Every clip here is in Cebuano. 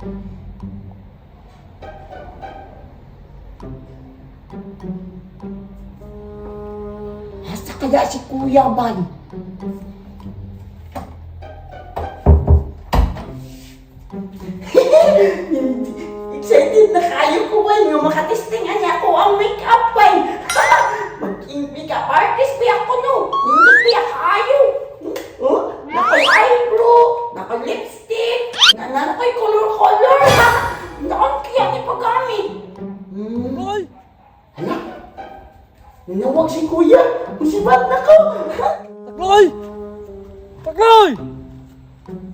Asa kaya si Kuya Bay? Excited na kayo ko bay nga makatesting ani ako ang make-up bay. Mag-makeup artist ba ako no? Nindot ba kayo? Oh, nakoy eyebrow, nakoy lipstick, na nakoy color-color. Naon kaya ni paggamit? Hmm. Takloy! Hala, nanawag si Kuya. Usibat na ko. Takloy! Takloy!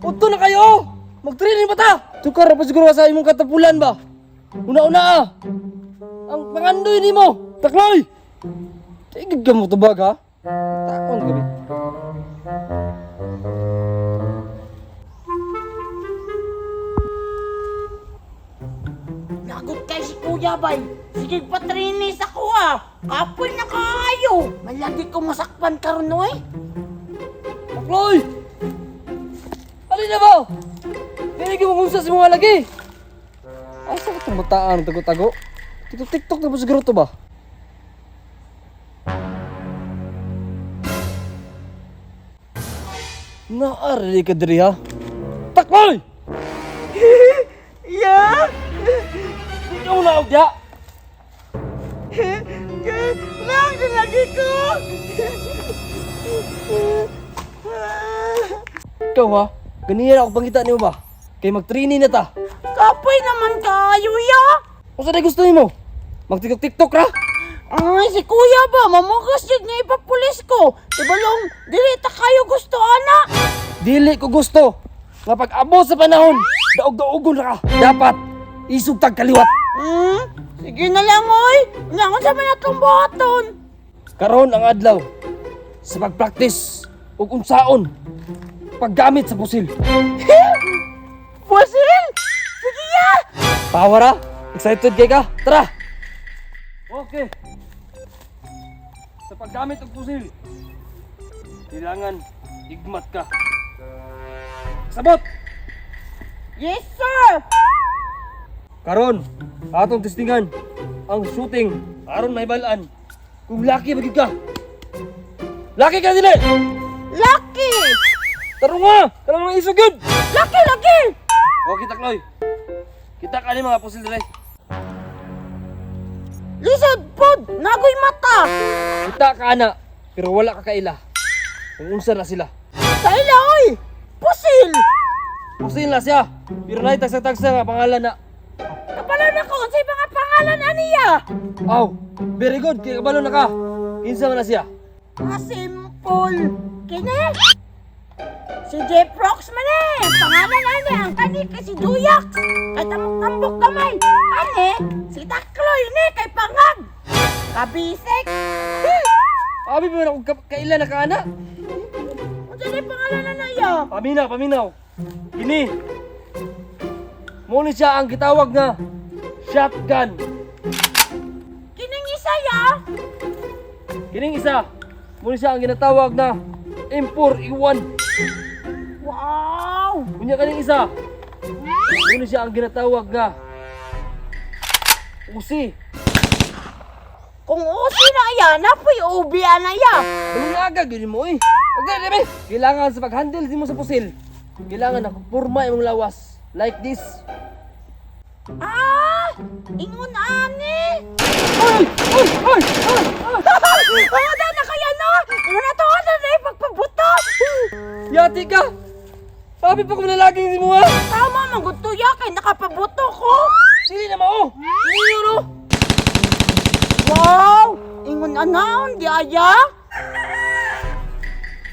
Udto na kayo! Mag-training ba ta? Tukar pa siguro sa imong katapulan ba? Una-una ah! Ang pangandoy nimo! Takloy! Tigid ka mo tubag ha? Takon gabi. Lagot kay si Kuya Bay. Sige patrinis ako ah. Kapoy na kaayo. Malagi ko masakpan karon oy. Takloy! Alin na ba? Dili ka mong unsa sa mga lagi. Asa ka itong bataan tago-tago? TikTok na ba siguro to ba? Naarili ka diri ha? Takloy! Yeah. Di ka mo naog ya! Lang lagi ko. Ikaw ha? Ganiyan ako pangita nimo ba? Kay mag-training na ta. Kapoy naman kaayo ya. Unsa day gusto nimo? Mag-TikTok ra? Ay, si Kuya ba? Mamugas yun nga ipapulis ko. Ibalong, dili ta kayo gusto, ana. Dili ko gusto nga pag-abot sa panahon, daog-daogon ra ka. Dapat isog tag kaliwat. Sige na lang, oy. Nangon sa mga itong buhaton. Karon ang adlaw sa pagpraktis ug unsaon paggamit sa pusil. Pusil! Sige ya! Power ra? Excited kay ka? Tara. Okay. Sa paggamit og pusil, kailangan igmat ka. Sabot! Yes, sir! Karon, atong testingan ang shooting aron mahibalaan kung lucky ba gyud ka. Lucky ka dili. Lucky! Tarong nga, kanang mga isog gyud. Lucky, lucky! Okay, takloy. Kita ka ni mga pusil dili. Lisod pod! Nagoy mata! Kita ka ana, pero wala ka kaila. Kung unsa na sila. Kaila, oy! Pusil! Pusil na siya, pero naay tagsa-tagsa nga pangalan na. Kabalo na ko unsay mga pangalan aniya! Aw, very good, kay kabalo na ka. Kinsa man na siya? Ah, simple! Kini? Si Jeff Rocks man eh! Pangalan ani ang kani kay si Duyax! Kay tambok-tambok kamay! Ani, si Takloy ni kay Pangag! Kabisik! Abi pa man ako kaila na ka ana. Unsa ni pangalan na niya? Paminaw, paminaw. Kini. Mo ni siya ang gitawag nga shotgun. Kining isa ya? Kining isa, mo ni siya ang ginatawag na M4A1. Wow! Unya kaning isa, mo ni siya ang ginatawag nga Usi. Kung usi na ya, napoy ubi ana ya. Balungaga gyud mo eh. Wag na dili. Kailangan sa pag-handle nimo sa pusil. Kailangan na porma imong lawas like this. Ah! Ingon ani! Oy! Oy! Oy! Oy! Wala na kaya no! Ingon na to na na pagpabuto! Yati ka! Sabi pa kung lalaging mo ha! Tama man gud to ya kay nakapabuto ko. Dili na mao! Niyo no! Wow! Ingon anaon di aya?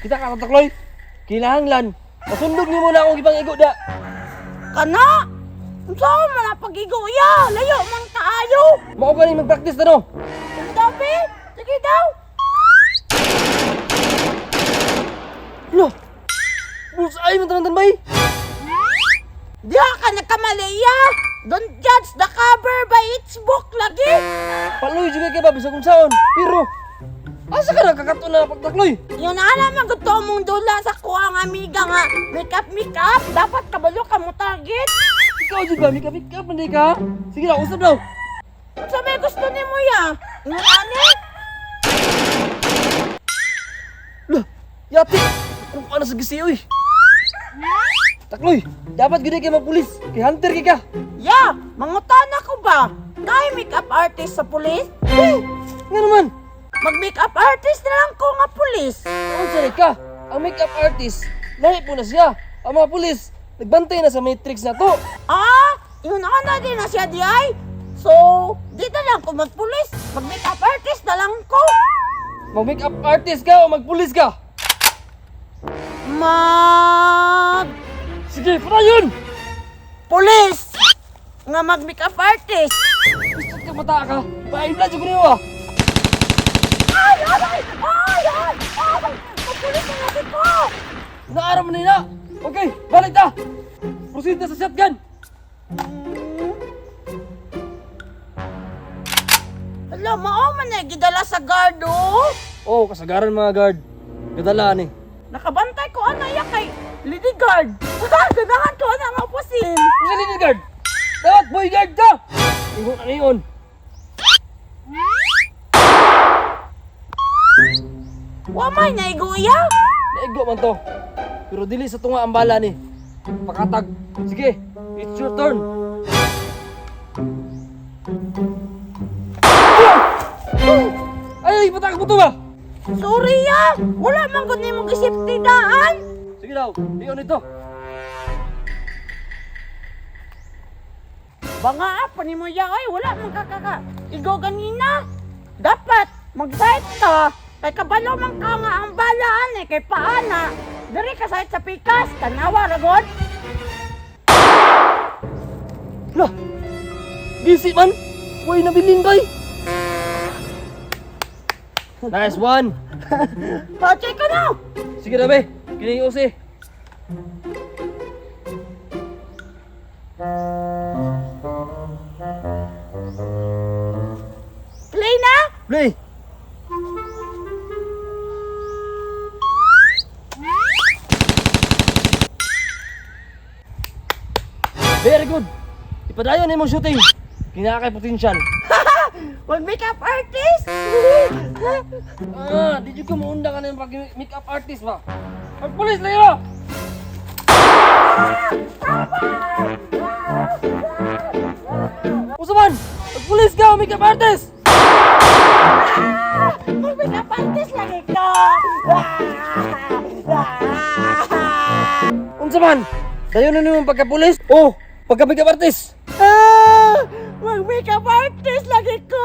Kita ka takloy. Kinahanglan masundog nimo na akong gipang igo da. Kana! Unsa man na pagigo ya? Layo man kaayo. Mao gani mag-practice na no. Dabi, sige daw. Lo. Bullseye man tanan bay. Diha ka nagkamali ya. Don't judge the cover by its book lagi. Paloy jud kay ba bisag unsaon. Pero asa ka nakakato na pagtakloy? Yun na man gud to mong dula sa kuang amiga nga. Makeup makeup dapat kabalo ka mo target. Ikaw jud ba makeup makeup man di ka? Sige na, usab daw. Unsa may gusto nimo ya? Ingon ani? Lah, yati. Kung ano sa gisi oy. Takloy, dapat gud kay magpulis. Kay hunter kay ka. Ya, mangutana ko ba? Kay makeup artist sa pulis? Hey, nga naman. Mag makeup artist na lang ko nga pulis. Unsa rin ka? Ang makeup artist, lahi po na siya. Ang mga pulis, nagbantay na sa matrix na to. Ah, ingon ana din na siya di ay. So, di na lang ko magpulis. Mag makeup artist na lang ko. Mag-makeup artist ka o magpulis ka? Mag Sige, patayon! pulis nga mag makeup artist. Gusto ka mata ka. Paimla jud ko niyo ah. Ay, ay, ay, ay, ay, magpulis na natin ko. Naaram na nila. Okay, balik ta. Proceed na sa shotgun. Hala, mao man na gidala sa guard oh. Oh, kasagaran mga guard. Gadalaan eh. Nakabantay ko ana ya kay lady guard. Ganahan ko ana nga pusil. Unsa lady guard? Dapat boy guard ka. Ingon ano yun? Wa may naiguya. Naigo man to. Pero dili sa tunga ang bala ni. Pakatag. Sige, it's your turn. Ay, patag mo to ba? Sorry ya, wala man gud nimo gisipti daan. Sige daw, iyon ito. Banga pa nimo ya oy, wala man ka kaka igo ganina. Dapat mag-sight ka kay kabalo man ka nga ang balaan eh kay paana. Diri ka sight sa pikas, tanawa ra god. Lah, busy man. Uy, nabilin bay. Nice one. Pa-check ka na. Sige na, be. Kini yung usi. Play na. Play. Very good. Ipadayon imong shooting. Kinakay potential. Mag makeup artist. Ah, di jud ka maunda ka na yung pag makeup artist ba? Pag pulis layo! Usa man! Pag pulis ka, makeup artist! Mag makeup artist lagi ko. Unsa man? Dayon na nimo pagka-pulis? Oh, pagka makeup artist! Ah, mag makeup artist lagi ko.